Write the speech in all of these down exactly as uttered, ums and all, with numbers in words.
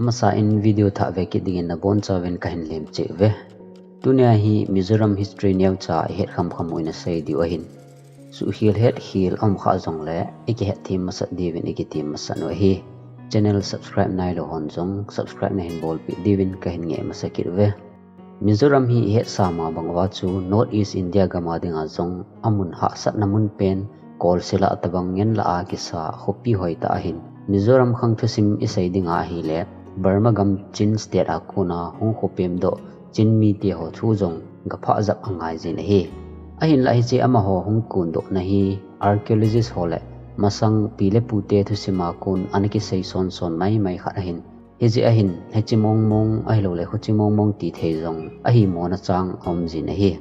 Amasa in video thah ve kit dingin nabonchauvin kahin lemcheh uve. Tunia hi Mizoram history neocha ihet khamkham u ina sei diu ahin. Suhkhel hetkhel aum khah jongle ikihet them masat diuvin ikitem masat u ahi. Channel subscribe nailou hon jong subscribe nahin bolpeh diuvin kahin ngeh masa kit uve. Mizoram hi ihetsam a bang uva chu North East India gam a dinga jong amun hahsatna mun pen, kolsel a tobang ngen lah a kisa khopi hoitah ahin. Mizoram khang thusim isei dinga ahile, Burma gam Chin state a kona hung khopem doh Chin mite ho thu jong gaphah jap angai jin ahi. Ahinlah hiche amaho hung kondohna hi archaeologist ho le masang pi le pute thusim a kon ana kisei sonson maimai khat ahin. Hijeh ahin, hiche mongmong ahilouleh khuche mongmong ti thei jong ahi mona chang aum jin ahi.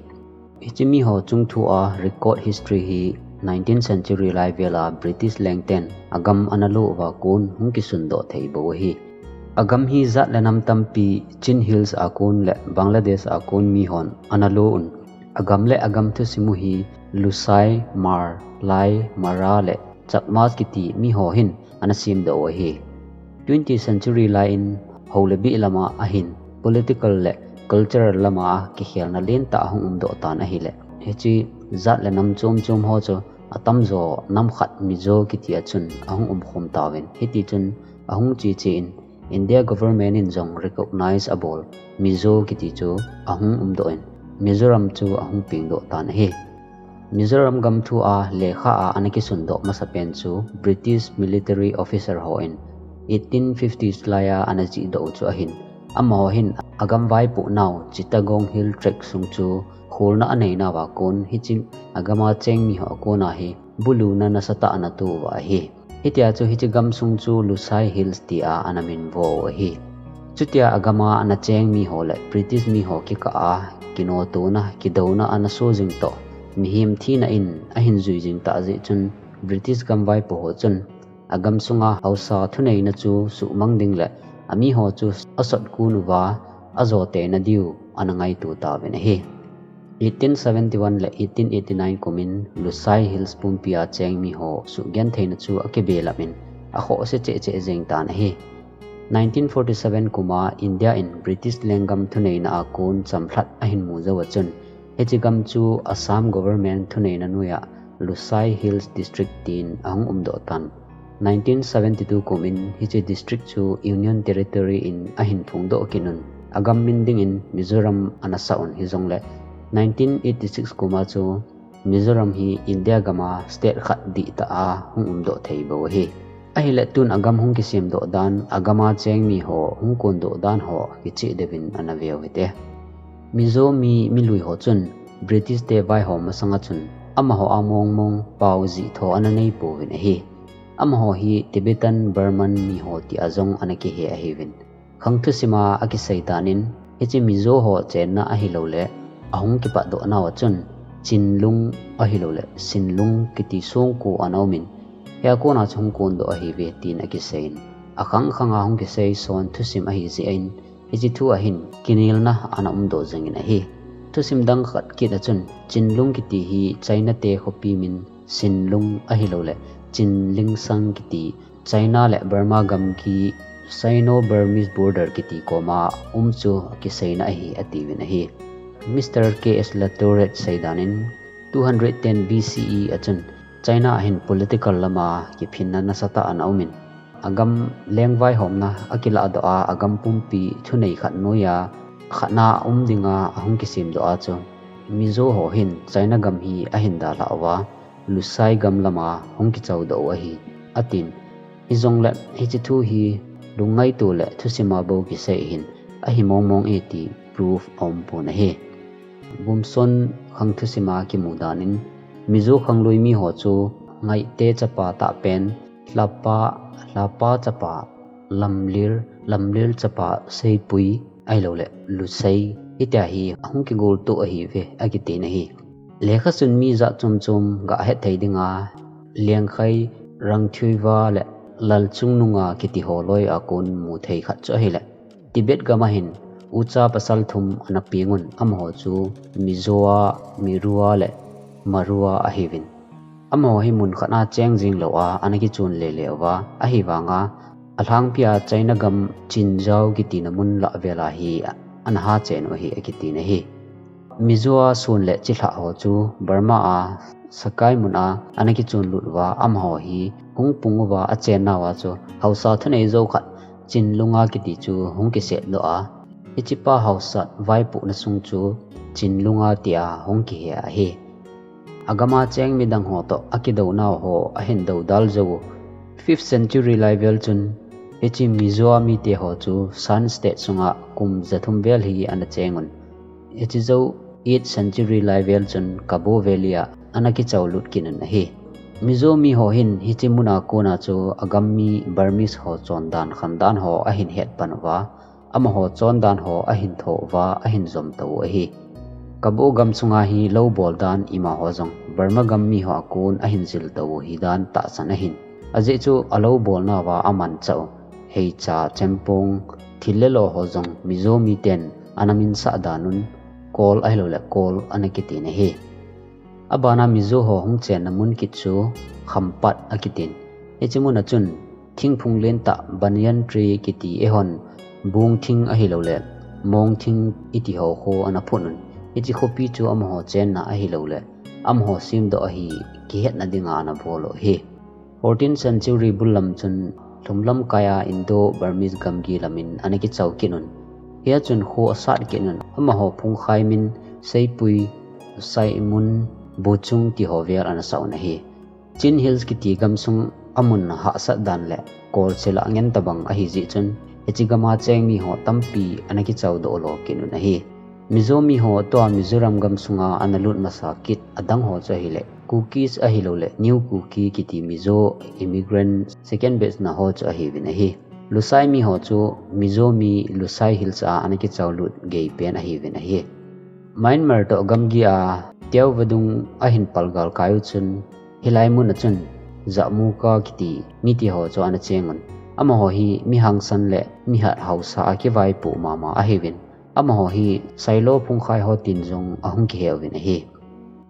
Hiche miho chungthu a record history hi nineteenth century lai vel a British lengten agam ana lo uva kon hung kisundoh thei bou ahi. Agam hi jat le nam tampi Chin Hills a kon le Bangladesh a kon mihon ana lo un. Agam le agam thusim u hi Lusai, Hmar, Lai, Mara le Chakmas kiti miho hin ana semdoh u ahi. Twentieth century lai in hou le bih lama ahin political le cultural lama kikhelna lentah ahung umdoh tan ahile, hiche jat le nam chom chom ho chu atamjo nam khat Mizo kiti a chun ahung umkhom tauvin, hiti chun ahung cheche in India government in jong recognize abol Mizo kiti chu ahung umdoh in Mizoram chu ahung pengdoh tan ahi. Mizoram gam thu a lekha a ana kisundoh masapen chu British military officer hon eighteen fifties lai a ana jihdoh u chu ahin. Amaho hin agam vaipoh nau Chittagong Hill Tracts sung chu kholna anei nauva kon hiche agam a cheng miho a kona hi buluna nasatah ana to uva ahi. Hitia chu hiche gamsung chu Lusai Hills tia ana minvo u ahi. Chutia agam a ana cheng miho le British miho kikah a kinotona, kidouna ana so jing toh, mihem thina in ahin jui jing tah jeh chun British gam vaipo ho chun agamsunga haosa thuneina chu suhmang ding le amiho chu asot kon uva ajo teina diu ana ngaito tauvin ahi. Eighteen seventy-one le eighteen eighty-nine kumin Lusai Hills pumpi a cheng miho suhgentheina chu akibelap in akhohse cheh cheh jeng tan ahi. Nineteen forty-seven kuma India in British lenggam thuneina a kon chamlhat ahin mu jou a chun, hiche gam chu Assam government thuneina noiya Lusai Hills District tin ahung umdoh tan. Nineteen seventy-two kumin hiche district chu Union Territory in ahin phongdoh kit un, agam min dingin Mizoram ana sah un, hijongle nineteen eighty-six kuma chu Mizoram hi India gam a state khat dihtah a hung umdoh thei bou ahi. Ahile tun agam hung kisemdoh dan, agam a cheng miho hung kondoh dan ho kicheh deuvin ana veu hite. Mizo mi milui ho chun British te vaihom masanga chun amaho a mongmong pao jih tho ana neipouvin ahi. Amaho hi Tibetan Burman miho tia jong ana kihe ahiuvin. Khang thusim a akisei danin, hiche Mizo ho chenna ahilouleh ahung kipatdoh nauva chun Chinlung ahilouleh Sinlung kiti songko ana umin, hia kona chu hung kondoh ahiuve tin akiseiyin, akhang khanga hung kisei son thusim ahijeh in, hiche thu a hin kinelna ana umdoh jengin ahi. Thusim dang khat kit a chun Chinlung kiti hi China te khopi min, Sinlung ahilouleh Chinlingsang kiti China le Burma gamgi Sino-Burmese border kiti koma um chu kiseina ahi atiuvin ahi. Mister K S Latourette seidanin, two hundred ten B C E a chun China a hin political lama kiphinna nasatah ana umin, agam lengvaihomna akilahdoh a, agam pumpi thunei khat noiya khatna a um dinga ahung kisemdoh a chu Mizo ho hin China gam hi ahin dalhah uva, Lusai gam lama hung kichoudoh u ahi, atin. Hijongle hiche thu hi lungngaito le thusim a bou kisei ahin, ahi mongmong e ti proof aumpon ahi. Bumson khang thusim a kimu danin, Mizo khanglui miho chu Ngaihte chapa tahpen, Lhapa, Lhapa chapa, Lamlir, Lamlir chapa Seipui ahilouleh Lusei, hitia hi ahung kigoltoh ahiuve akitin ahi. Lekhasun mi jat chom chom gahet thei dinga, Liangkhai, Rangthuiva le Lalchungnunga kiti ho loi a kon mu thei khat chu ahile, Tibet gam a hin ucha pasal thum ana pengun, amaho chu Mizoa, Mirua le Marua ahiuvin. Amaho hi mun khat a cheng jeng lou a ana kichon lele uva, ahivanga Alhangpia China gam Chinzao kitina mun lah vela hi ana ha chen u ahi akiti na hi. Mizo a sun le chilhah ho chu Burma a Sakai mun a ana kichun lut uva, amaho hi hung pung uva achen nauva chu hausa thunei jou khat Chinlunga kiti chu hung kiset doh a, hichepa hausa vaipohna sung chu Chinlunga tia hung kihe ahi. Agama cheng midang ho toh akidou nau ho ahin dou dal jou u. Fifth century lai vel chun hiche Mizo mite ho chu Shan State sunga kum jathum vel hi ana cheng un. Hiche jou eighth century lai vel chun Kabo Valley a ana kichau lut kit un ahi. Mizo mi ho hin hiche muna kona chu agam mi Burmese ho chondan khandan ho ahin het pan uva, amaho chondan ho ahin tho uva, ahin jom tou u ahi. Kabo gam sunga hi lou bol dan ima ho jong Burma gam mi ho a kon ahin jil tou u hi dan tahsan ahin. Ajeh chu alou bol nauva aman chah u, heicha, chempong, thil le lo ho jong Mizo miten ana minsah dan un, kol ahilou le kol ana kiti na hi. Abana Mizo ho hung chenna mun kit chu Khampat akitin. Hiche mun a chun thingphung lentah banyan tree kiti eihon bung thing ahilou le mong thing iti ho khu ana phut un. Hiche khopi chu amaho chenna ahilou le amaho semdoh ahi kihetna dinga ana bol u ahi. Fourteenth century bul lam chun lhum lamkai a Indo-Burmese gamgi lamin ana kichau kit un. Hia chun kho asat kit un. Amaho phungkhai min Seipui, Saimun, Buchung ti ho vel ana sah un ahi. Chin Hills kiti gamsung amun hahsat dan le kolse lah ngen tabang ahi jeh chun, hiche gama cheng mi ho tampi ana kichau doh lo kit un ahi. Mizo mi ho tua Mizoram gamsunga ana lut masa kit adang ho chu ahile, Kukis ahilou le New Kuki kiti Mizo immigrant second batch na ho chu ahiuvin ahi. Lusai mi ho chu Mizo mi Lusai Hills a ana kichau lut gei pen ahiuvin ahi. Myanmar toh gamgi a Tiau vadung ahin palgal kai u chun, hilai mun a chun Jamuka kiti mite ho chu ana cheng un. Amaho hi mi hangsan le mi hat hausa a kivaipoh mama ahiuvin. Amaho hi Sailo phungkhai ho tin jong ahung kihe uvin ahi.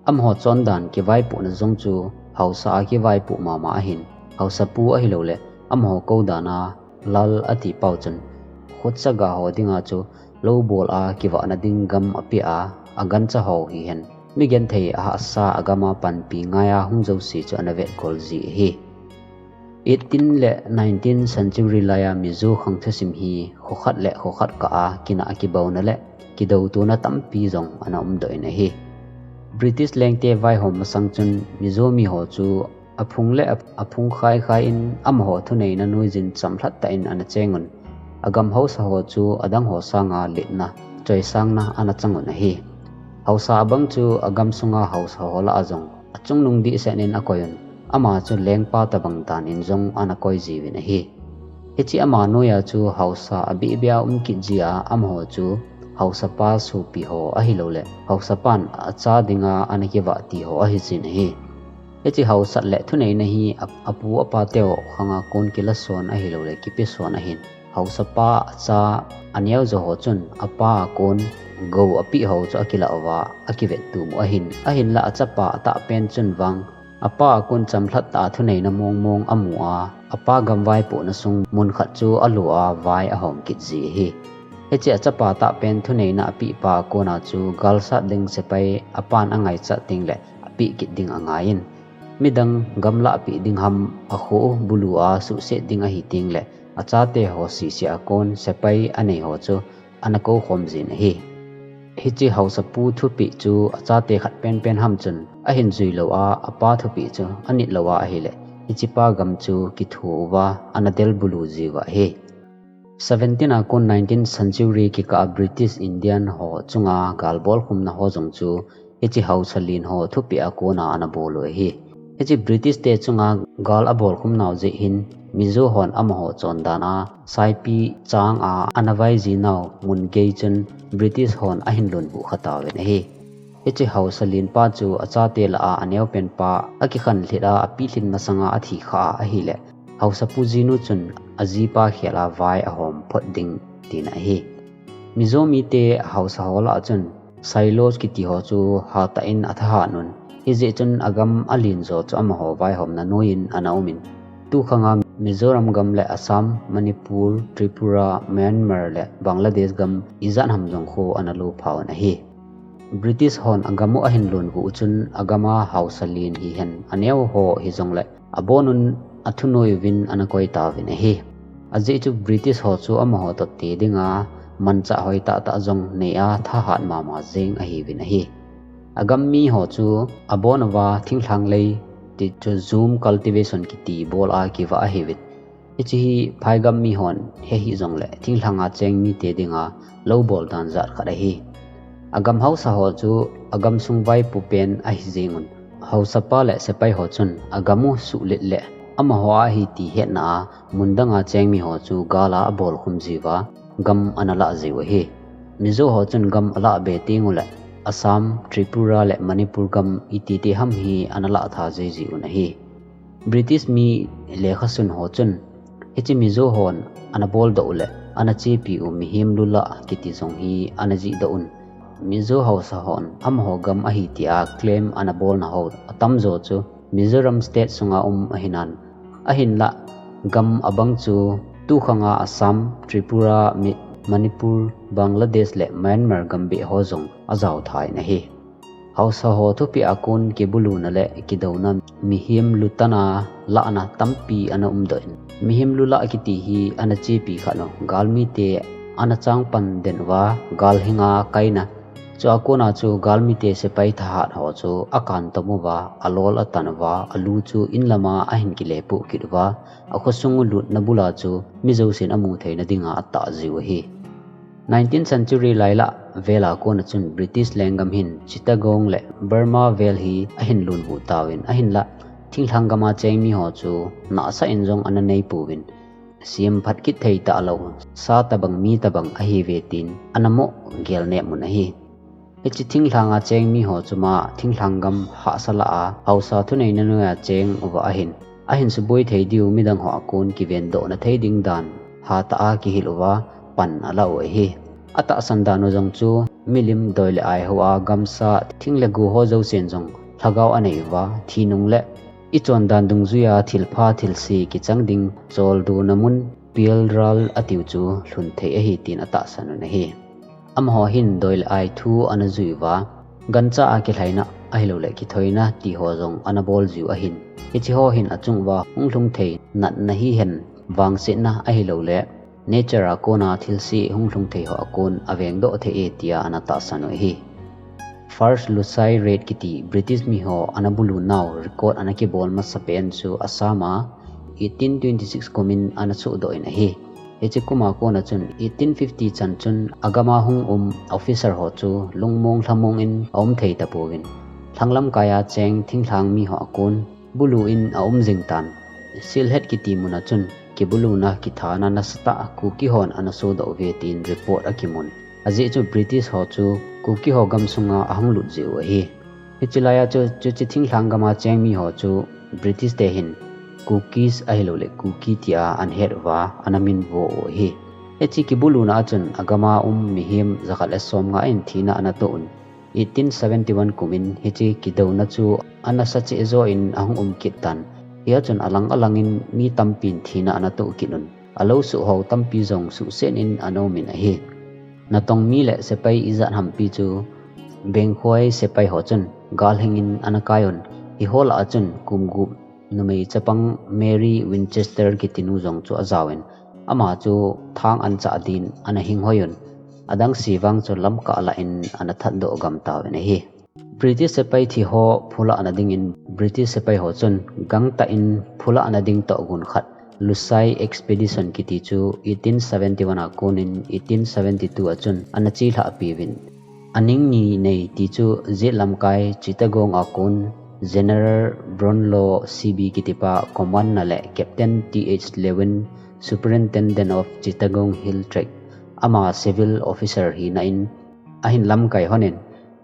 Amaho chondan kivaipohna jong chu hausa a kivaipoh mama ahin, hausapu ahilou le amaho kou dan a Lal ati pau chun, khutsa ga ho dinga chu lou bol a kivahna ding gam apeh a, agancha ho hihen, mi genthei ahahsa agam a panpi ngai a hung jouse chu ana vetkol ji ahi. Eighteen le nineteenth century lai a Mizo khang thusim hi khokhat le khokhat kah a kinah kibouna le kidoutona tampi jong ana umdoh in ahi. British lengte vaihom masang chun Mizo mi ho chu aphung le a, aphung khai khai in amaho thuneina nuijin chamlhat tah in ana cheng un. Agam hausa ho chu adang ho sanga letna, choisangna ana chang un ahi. Hausa abang chu agam sunga hausa ho lah a jong achungnung dehset in akoi un. Ama chu lengpa tabang dan in jong ana koi jiuvin ahi. Hiche ama noiya chu hausa abeh beh a um kit ji a, amaho chu hausapa sopi ho ahilou le hausapan acha dinga ana kivah ti ho ahi jin ahi. Hiche hausat le thuneina hi a, apu apa teu khanga kon kilason ahilou le kipeson ahin. Hausapa acha aneo jo ho chun apa a kon gou apeh ho chu akilah uva akivettum u ahin. Ahinla achapa atahpen chun vang apa a kon chamlhat tah a thuneina mong mong amu a, apa gam vaipohna sung mun khat chu alo a vai ahom kit ji ahi. Hiche achapa tahpen thuneina apehpa a kona chu galsat ding sepai apan angaichat teng le apeh kit ding angai in, midang gamlah peh ding ham akho bulu a suhset ding ahi teng le achate ho sese a kon sepai anei ho chu ana koukhom jin ahi. Hiche hausapu thupeh chu achate khat penpen ham chun ahin jui lou a, apa thupeh chu anit lou a ahile, hichepa gam chu kithu uva ana del bulu jiuva ahi. Seventeen a kon nineteenth century kikah a British Indian ho chunga gal bolkhumna ho jong chu hiche hausa len ho thupeh a kona ana bol u ahi. Hiche British te chunga gal abolkhum nau jeh hin Mizo hon amaho chondan a Saipi chang a ana vai ji nau mun gei chun British hon ahin lunbuh kha tauvin ahi. Hiche hausa lenpa chu achate lah a aneopenpa akikhanlhit a apilhin masanga athi kha a ahile, hausapu jinu chun ajipa khel a vai ahom phot ding tina ahi. Mizo mite hausa ho lah a chun Sailos kiti ho chu hatah in athahat un. Hijeh chun agam alen jo chu amaho vaihomna noiyin ana um in, tukhanga Mizoram gam le Assam, Manipur, Tripura, Myanmar le Bangladesh gam ijat ham jong kho ana lo pha un ahi. British hon agam u ahin lon vuh u chun agam a haosa len hihen aneo ho hijongle abon un athunoi uvin ana koi tauvin ahi. Ajeh chu British ho chu amaho toh te dinga manchah hoi tah tah jong nei a thahat mama jeng ahiuvin ahi. Agam mi ho chu abon uva thinglhang lei ti chu jhum cultivation kiti bol a kivah ahiuvin. Hiche hi phaigam mi hon he hijongle thinglhang a cheng mite dinga lo bol dan jat khat ahi. Agam haosa ho chu agam sung vaipo pen ahi jeng un. Haosapa le sepai ho chun agam u suhlet le amaho a ahi ti hetna a mun dang a cheng mi ho chu gal a abol khum jiuva gam ana lah jiu ahi. Mizo ho chun gam alah be teng ule Assam, Tripura le Manipur gam iti ti ham hi ana lah tha jiji un ahi. British mi lekhasun ho chun hiche Mizo hon ana boldoh u le ana chepi u mihem lulah kiti jong hi ana jihdoh un. Mizo haosa hon amaho gam ahi tia claim ana bolna ho atamjo chu Mizoram state sunga um ahinan, ahinlah gam abang chu tukhanga Assam, Tripura, Mi-, Manipur, Bangladesh le Myanmar gam beh ho jong ajao tha in ahi. Haosa ho thupeh a kon kibuluna le kidouna mihem lutana lahna tampi ana umdoh in. Mihem lulah kiti hi ana chepi khat u galmite ana changpan den uva galhinga kaina. Chua kona chu galmite sepai thahat ho chu akan tom uva, alol atan uva, alu chu inlama ahin kilepuh kit uva, akhosung u lutna bula chu mi jousen amu theina dinga atah jiu ahi. Nineteenth century lailah vela kona chun British lenggam hin Chittagong le Burma vel hi ahin lunvuh tauvin ahinlah thinglhang gama cheng mi ho chu nahsah in jong ana neipouvin, sem phat kit thei talou, sa tabang mi tabang ahiuve tin ana mo gelnep un ahi. Hiche thinglhang a cheng mi ho chu ma thinglhang gam hahsa lah a haosa thuneina noiya cheng uva ahin, ahin suboi thei diu midang ho a kon kivendohna thei ding dan hatah a kihil uva pan ala u ahi. Atahsan dan u jong chu milim doi le ai hoa gamsa thing le go ho jousen jong lhagao anei uva, thi nung le ichondan dungjuia thilpha thilse kichang ding choldona mun pilral atiu chu lhun thei ahi tin atahsan un ahi. Amaho hin doi le ai thu ana jui uva, gancha a kilhaina ahilouleh kithoina ti ho jong ana bol jiu ahin. Hiche ho hin achung uva hung lhung thei natna hihen vangsetna ahilouleh nature a kona thilse hung lhung thei ho a kon avengdoh thei e tia ana tahsan u ahi. First Lushai raid kiti British mi ho ana bulu nau record ana kibol masapen chu Assam a eighteen twenty-six kumin ana sohdoh in ahi. Hiche kuma kona chun eighteen fifty chan chun agama hung um officer ho chu lungmong lhamong in aum thei tapouvin, lhanglam kaia cheng thinglhang mi ho a kon bulu in aum jing tan. Sylhet kiti muna chun kibuluna kithana nasatah Kuki hon ana sodoh uve tin report akimun. Ajeh chu British ho chu Kuki ho gamsunga ahung lut jiu ahi. Hiche laia chu, chuche thinglhang gama cheng mi ho chu British te hin Kukis ahilouleh Kuki tia ana het uva ana minvo u ahi. Hiche kibuluna a chun agama um mihem jakhat le somnga in thina ana toh un. Eighteen seventy-one kumin hiche kidouna chu ana sa cheh jo in ahung um kit tan. Hia chun alang alangin mi tampin thina ana toh kit un. Alou suh ho tampi jong suhset in ana um in ahi. Natong mi le sepai ijat hampi chu Bengkhoi sepai ho chun galhing in ana kai un. Hiho lah a chun kum gup numei chapang Mary Winchester kitinu jong chu ajaovin, ama chu thang anchah din ana hinghoi un. Adang se vang chu lamkah lah in ana thatdoh gam tauvin ahi. British sepai thi ho phulahna dingin British sepai ho chun gangtah in phulahna ding tohgon khat Lushai Expedition kiti chu eighteen seventy-one a konin eighteen seventy-two a chun ana chelhah piuvin. Aning ni nei ti chu jet lamkai Chittagong a kon General Brownlow C B kitipa commander le Captain T H Lewin, Superintendent of Chittagong Hill Tract, ama civil officer hina in ahin lamkai honin,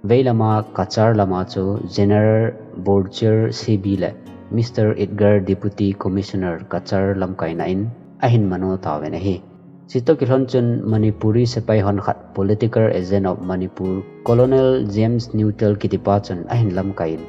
veilama Cachar lama chu General Borcher C B le Mister Edgar Deputy Commissioner Cachar lamkaina in ahin mano tauvin ahi. Chutoh kilhon chun Manipuri sepai hon khat political agent of Manipur, Colonel James Newtel kitipa chun ahin lamkai in,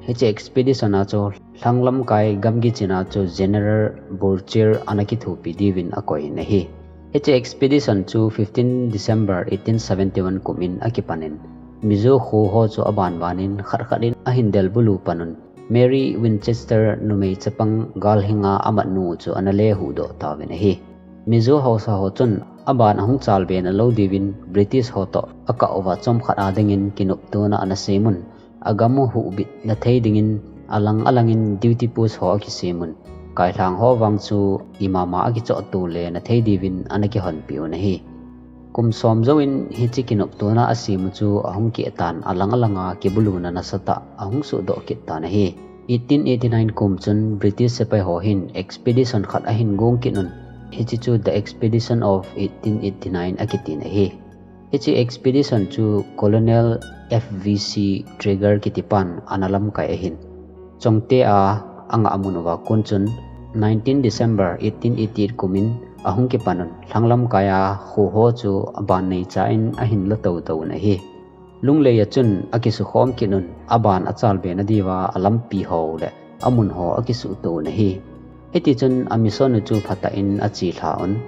Hiche expedition a chu lhanglamkai gamgi chin a chu General Burchier ana kithopi diuvin akoi in ahi. Hiche expedition chu fifteen December eighteen seventy-one kum in akipan in, Mizo kho ho chu abanban in khat khat in ahin del bulu pan un, Mary Winchester numei chapang galhinga amat nu chu ana le huhdoh tauvin ahi. Mizo haosa ho chun aban ahung chalbe nalou diuvin British ho toh akah uva chomkhat a dingin kinoptona ana sem un, agam u huhbitna thei dingin alang alangin duty post ho akisem un, kailhang ho vang chu imama akichoh tole na thei diuvin ana kihonpi un ahi. Kum som jouvin hiche kinoptona asem u chu ahung keh tan, alang alanga kibuluna nasatah ahung sohdoh kit tan ahi. Eighteen eighty-nine kum chun British sepai ho hin expedition khat ahin gong kit un, hiche chu The Expedition of eighteen eighty-nine akitin ahi. Hiche expedition chu Colonel F V C Traeger kitipan ana lamkai ahin, Chongte a angah amun uva kon chun nineteen December eighteen eighty-eight kum in ahung kipan un, lhanglamkai a kho ho chu aban neicha in ahin la toutou un ahi. Lunglei a chun akisukhom kit un, aban achalbe nadiuva alampi ho le amun ho akisuhtoh un ahi. Hitichun amission u chu phatah in achelha un,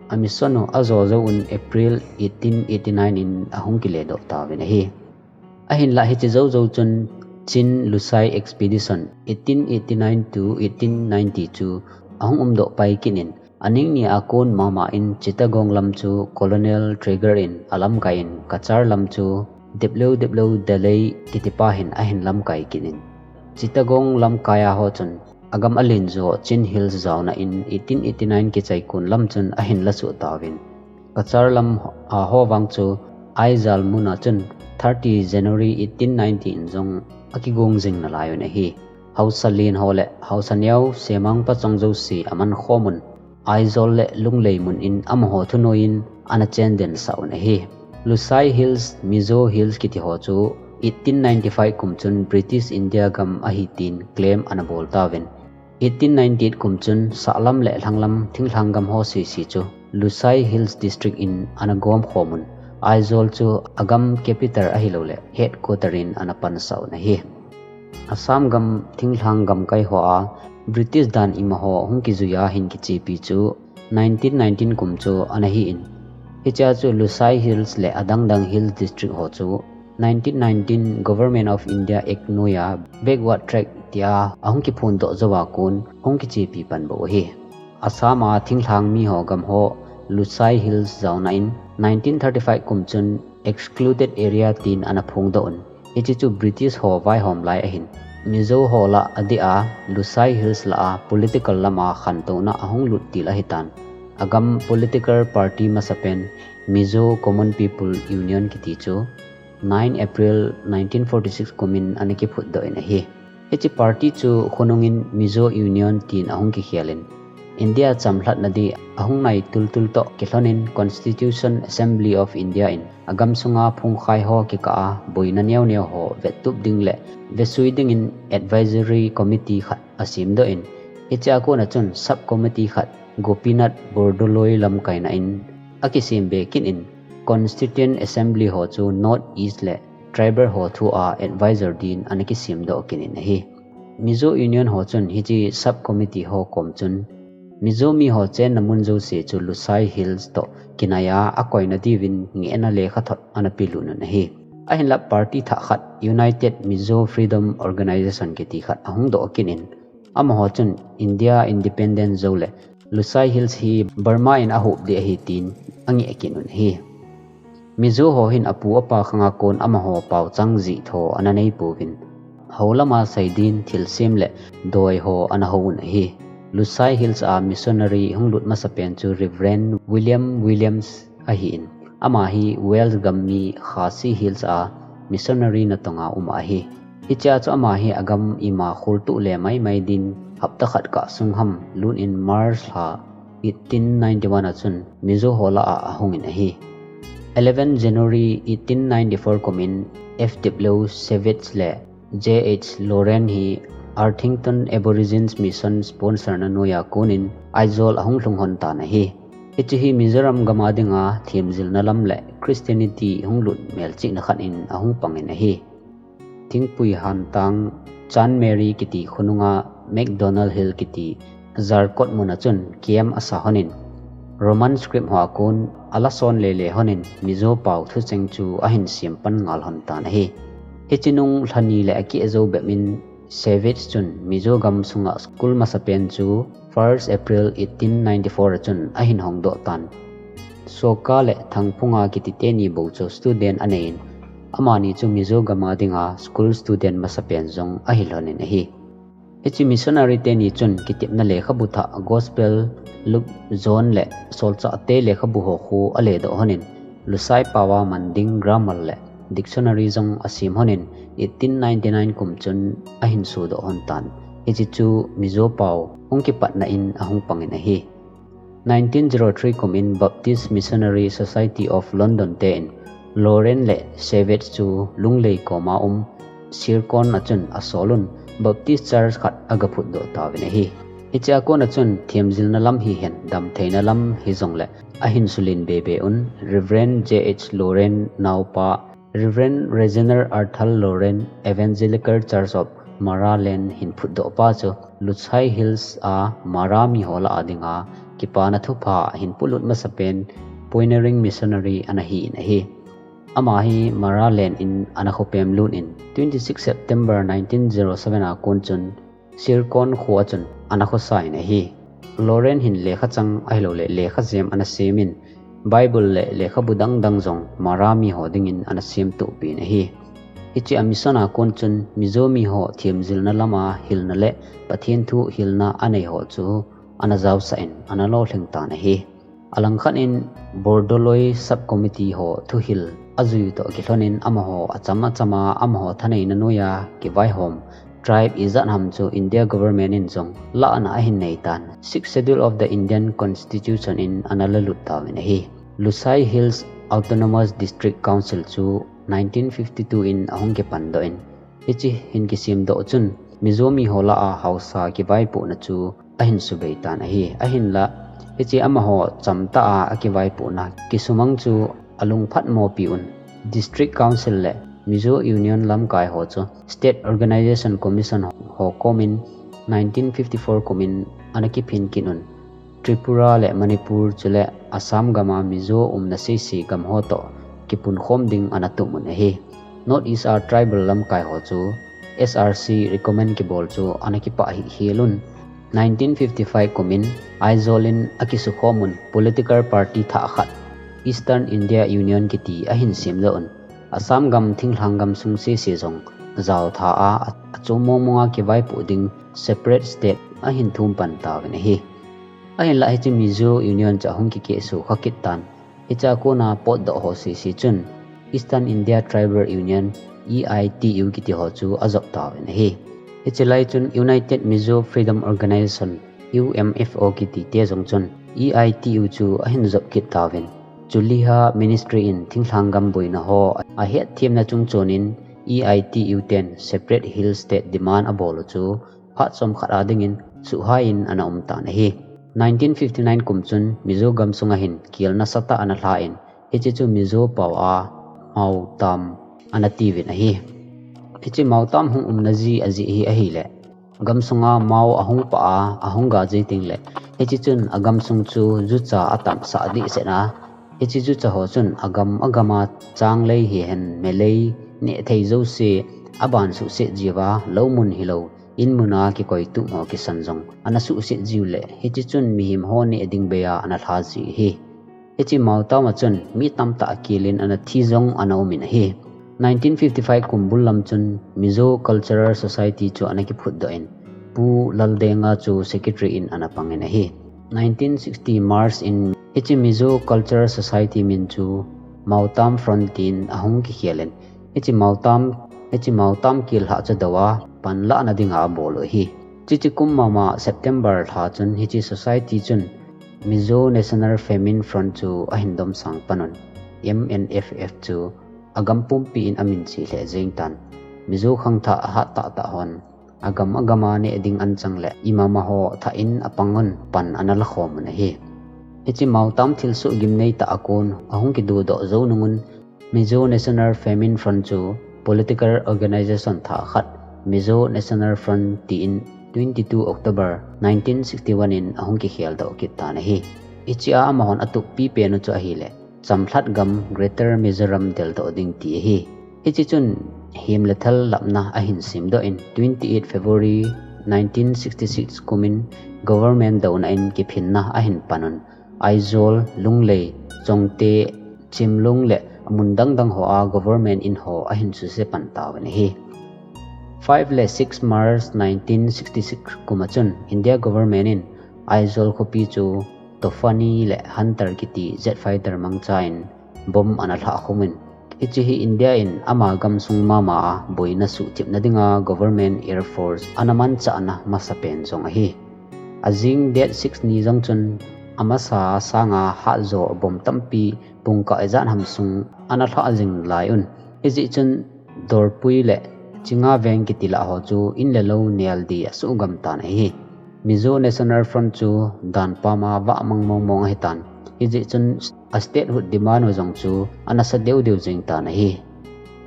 amission u ajo jou un April eighteen eighty-nine in ahung kiledoh tauvin ahi. Ahinlah hiche jou jou chun Chin Lusai Expedition eighteen eighty-nine to eighteen ninety chu ahung umdoh pai kit in, aning nia kon mama in Chittagong lam chu Colonel Traeger in alamkai in, Cachar lam chu Deplou Deplou Dalei kitipa hin ahin lamkai kit in, Chittagong lamkai a ho chun agam alen jo Chin Hills jaona in eighteen eighty-nine kichai kon lam chun ahin lasoh tauvin, Cachar lam a ho vang chu Aizawl mun a chun thirty January eighteen ninety in jong akigong jing nalai un ahi. Haosa len ho le haosa neo semang pachong jouse aman khom un, Aizawl le Lunglei mun in amaho thunoi in ana chenden sah un ahi. Lusai Hills, Mizo Hills kiti ho chu eighteen ninety-five kum chun British India gam ahi tin claim ana bol tauvin, eighteen ninety-eight kum chun sahlam le lhanglam thinglhang gam ho sese chu Lusai Hills District in ana gom khom un, Aizawl chu agam capital ahilou le headquarter in ana pansah un ahi. Assam gam thinglhang gamkai hoa British dan imaho hung kijui a hin kichepi chu nineteen nineteen kum chu ana hi in, hichea chu Lusai Hills le adang dang Hills District ho chu nineteen nineteen Government of India Act noiya Backward Tract tia ahung kiphondoh jouva kon hung kichepi pan bou ahi. Assam a thinglhang miho gam ho Lusai Hills jaona in nineteen thirty-five kum chun Excluded Area tin ana phongdoh un, hiche chu British ho vaihom lai ahin, Mizo ho lah adeh a Lusai Hills lah a political lama khantouna ahung lut til ahitan, agam political party masapen Mizo Common People Union kiti chu nine April nineteen forty-six kum in ana kiphutdoh in ahi. Hiche party chu khonung in Mizo Union tin ahung kikhel in, India chamlhatna di ahung nai tultul toh kilhon in Constitution Assembly of India in agam sunga phungkhai ho kikah a boina neo neo ho vettup ding le vesui dingin advisory committee khat asemdoh in, hichea kona chun sub committee khat Gopinath Bordoloi lamkaina in akisem be kit in, Constituent Assembly ho chu North East le tribal ho thua advisor din ana kisemdoh kit in ahi. Mizo Union ho chun hiche sub committee ho kom chun Mizo miho chenna mun jouse chu Lusai Hills toh kinaiya akoina diuvin ngehna lekhathot ana pelut un ahi. Ahinlah party thah khat United Mizo Freedom Organization kiti khat ahung doh kit in, amaho chun India independent jou le Lusai Hills hi Burma in ahup ding ahi tin angeh kit un ahi. Mizo ho hin apu apa khanga kon amaho paochang jih tho ana neipouvin, hou lama seidin thilsem le doi ho ana hou un ahi. Lusai Hills a missionary hung lut masapen chu Reverend William Williams ahin, ama hi Wales gam mi Khasi Hills a missionary natonga um ahi. Hichea chu ama hi agam ima kholtoh le maimai din hapta khat kah sung ham lut in March lha eighteen ninety-one a chun Mizo ho lah a ahung in ahi. Eleven January eighteen ninety-four kum in F W Savage le J H Lorrain hi Arthington Aborigines Mission sponsor na noiya kon in Aizawl ahung lhung hon tan ahi. Hiche hi Mizoram gam a dinga themjilna lam le Christianity hung lut melchihna khat in ahung pang in ahi. Thingpui Hantang Chanmeri kiti khonunga McDonald Hill kiti Zarkot muna chun camp asa honin, Roman script hoa kon ala son lele honin Mizo pao thucheng chu ahin siam pan ngal hon tan ahi. Hiche nung lhani le akeh jou bep in Savage chun Mizo gam sunga school masapen chu first April eighteen ninety-four a chun ahin hongdoh tan. Soka le Thangphunga kiti teni bou chu student anei in, amani chu Mizo gam a dinga school student masapen jong ahi lhonin ahi. Hiche missionary teni chun kitepna lekhabu thah Gospel, Luke, John le Solchahte lekhabu ho khu aledoh honin, Lusai paova man ding grammar le dictionary jong asem honin, eighteen ninety-nine kum chun ahin sodoh hon tan. Hiche chu Mizo pao hung kipatna in ahung pangin ahi. Nineteen zero three kum in Baptist Missionary Society of London te in Lorrain le Savage chu Lunglei koma um Sirkon a chun asolun Baptist Church khat agaphutdoh tauvin ahi. Hiche a kon a chun themjilna lam hihen damtheina lam hijongle ahin sulin bebe un Reverend J H Lorrain naopa Reverend Regener Arthur Lorrain Evangelical Church of Maraland hin phutdoh pa chu Lushai Hills a Mara miho lah a dinga kipana thupha hin polut masapen pioneering missionary ana hi in ahi. Ama hi Maraland in ana khopem lut in twenty-six September nineteen zero seven a kon chun Sirkon kho a chun ana khosa in ahi. Lorrain hin lekha chang ahilouleh lekha jem ana sem in Bible le lekhabu dang dang jong Mara miho dingin ana semtoh peh in ahi. Hiche a mission a kon chun Mizo miho themjilna lama hilna le Pathen thu hilna anei ho chu ana jaosah in ana lolhing tan ahi. Alangkhat in Bordoloi Sub Committee ho thuhil ajui toh kilhonin amaho acham achama amaho thaneina noiya kivaihom tribe ijat ham chu India government in jong lahna ahin nei tan. Sixth Schedule of the Indian Constitution in ana lalut tauvin ahi. Lushai Hills Autonomous District Council chu nineteen fifty-two in ahung kipandoh in, hiche hin kisemdoh chun Mizo miho lah a haosa kivaipohna chu ahin subei tan ahi. Ahinla, hiche amaho chamtah a akivaipohna kisumang chu alungphat mopi un District Council le Mizo Union lamkai ho chu State Organisation Commission ho komin nineteen fifty-four kumin ana kiphin kit un Tripura le Manipur chule Assam gama Mizo umna sese gam ho toh kipunkhom ding ana tum un ahi. North East a tribal lamkai ho chu S R C recommend kibol chu ana kipah hih hel un. Nineteen fifty-five kumin Aizawl in akisukhom un political party thah khat Eastern India Union kiti ahin semdoh un. Assam gam thinglhang gam sung sese jong jaotha a, achom mong monga kivaipoh ding separate state ahin thum pan tauvin ahi. Ahinla hiche Mizo Union chu ahung kikehsuh kha kit tan. Hiche a kona potdoh ho sese chun Eastern India Tribal Union, E I T U kiti ho chu ajop tauvin ahi. Hiche lai chun United Mizo Freedom Organisation, U M F O kiti te jong chun E I T U chu ahin jop kit tauvin. Chuleh hiche ministry in thinglhang gam boina ho ahetthemna chungchon in E I T U ten separate hill state demand abol u chu phat chomkhat a dingin suhhai in ana um tan ahi. Nineteen fifty-nine kum chun Mizo gam sunga hin kel nasatah ana lhan, hiche chu Mizo pao a Mao Tam ana tiuvin ahi. Hiche Mao Tam hung umna ji ajeh hi ahile, gam sunga Mao ahung pah a, ahung ga ji tengle, hiche chun agam sung chu jucha atamsah dehset a, hiche jucha ho chun agam agam a changlei hihen melei nehthei jouse aban suhset jiuva, lou mun hilou in muna kikoi tum ho kisan jong ana suhset jiu le, hiche chun mihem ho neh ding bei a ana lha ji ahi. Hiche Mao Tam a chun mi tamtah kel in ana thi jong ana um in ahi. Nineteen fifty-five kum bul lam chun Mizo Cultural Society chu ana kiphutdoh in, Pu Laldenga chu secretary in ana pang in ahi. Nineteen sixty March in hiche Mizo Cultural Society min chu Mao Tam Front tin ahung kikhel in, hiche Mao Tam, hiche Mao Tam kel lhah chu dou a panlahna dinga abol u ahi. Hiche kum mama September lha chun hiche society chun Mizo National Famine Front chu ahin domsang pan un, M N F F chu agam pumpi in amin che lheh jeng tan. Mizo khangthah ahat tahtah hon agam agam a neh ding anchang le imama ho thah in apang un pan ana lakhom un ahi. Hiche Mao Tam thilsoh gimnei tah a kon ahung kidudoh jou nung un Mizo National Famine Front chu political organization thah khat, Mizo National Front tin twenty-two October nineteen sixty-one in ahung kikhel doh kit tan ahi. Hichea amahon atup pipen u chu ahile, Chamlhat gam Greater Mizoram deldoh ding ti ahi. Hiche chun him le thal lapna ahin simdoh in twenty-eight February nineteen sixty-six kumin government douna in kiphinna ahin panun. Aizawl, Lunglei, Chongte, Chimlung le mun dangdang hoa government in ho ahin suse pan tauvin ahi. Five le six March nineteen sixty-six kuma chun India government in Aizawl khopi chu Tofani le Hunter kiti jet fighter mangcha in bomb ana lhah khumin. Hiche hi India in ama gamsung mama a boina suhthipna dinga government air force ana manchahna masapen jong ahi. Ajing date six ni jong chun amasa sanga hatjo bomb tampi pungkah ijat ham sung ana lhah jing lai un. Hijeh chun Dorpui le Chinga veng kiti lah ho chu in le lou nel di asuhgam tan ahi. Mizo National Front chu dan pama vah mang mong mong ahitan. Hijeh chun a statehood demand u jong chu ana sa deu deu jing tan ahi.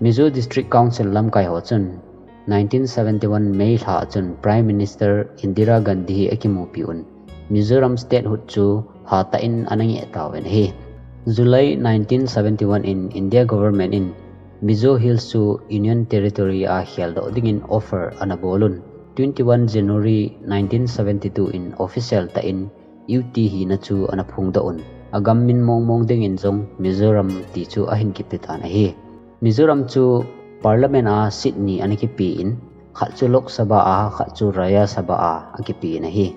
Mizo District Council lamkai ho chun nineteen seventy-one May lha chun Prime Minister Indira Gandhi hi akimupi un Mizoram statehood chu hatah in ana ngeh tauvin ahi. July nineteen seventy-one in India government in Mizo Hills chu Union Territory a kheldoh dingin offer ana bol un. Twenty-one January nineteen seventy-two in official tah in U T hina chu ana phongdoh un. Agam min mong mong dingin jong Mizoram ti chu ahin kipe tan ahi. Mizoram chu Parliament a seat ni ana kipe in, khat chu Lok Sabha a, khat chu Rajya Sabha a akipe in ahi.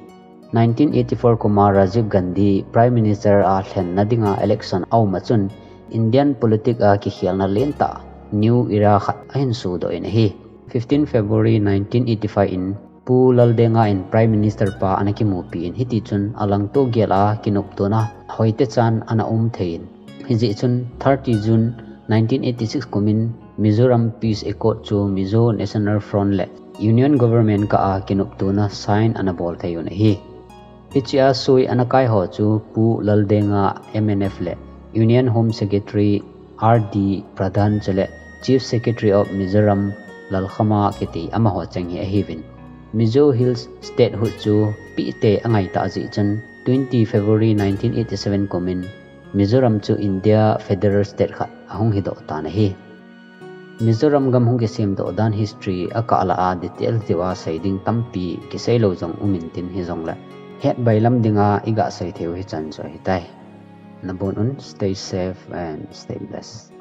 Nineteen eighty-four kuma Rajiv Gandhi Prime Minister a lhenna dinga election aum a chun Indian politics a kikhelna lentah new era khat ahin sodoh in ahi. Fifteen February nineteen eighty-five in Pu Laldenga in Prime Minister pa ana kimupi in hiti chun alangto gel a kinoptona hoite chan ana um thei in. Hijeh chun thirty June nineteen eighty-six kumin Mizoram Peace Accord chu Mizo National Front le Union Government kah a kinoptona sign ana bol thei un ahi. Hichea sui ana kai ho chu Pu Laldenga M N F le Union Home Secretary R D Pradhan chule Chief Secretary of Mizoram Lalkhama kiti amaho cheng hi ahiuvin. Mizo Hills statehood chu pite angaitah jeh chun twenty February nineteen eighty-seven kumin Mizoram chu India Federal State khat ahung hidoh tan ahi. Mizoram gam hung kisemdoh dan history akah lah a detail deuva sei ding tampi kiseilou jong um intin hijongle het bailam dinga iga sei theiu hichan chu ahitai. Nabon un, stay safe and stay blessed.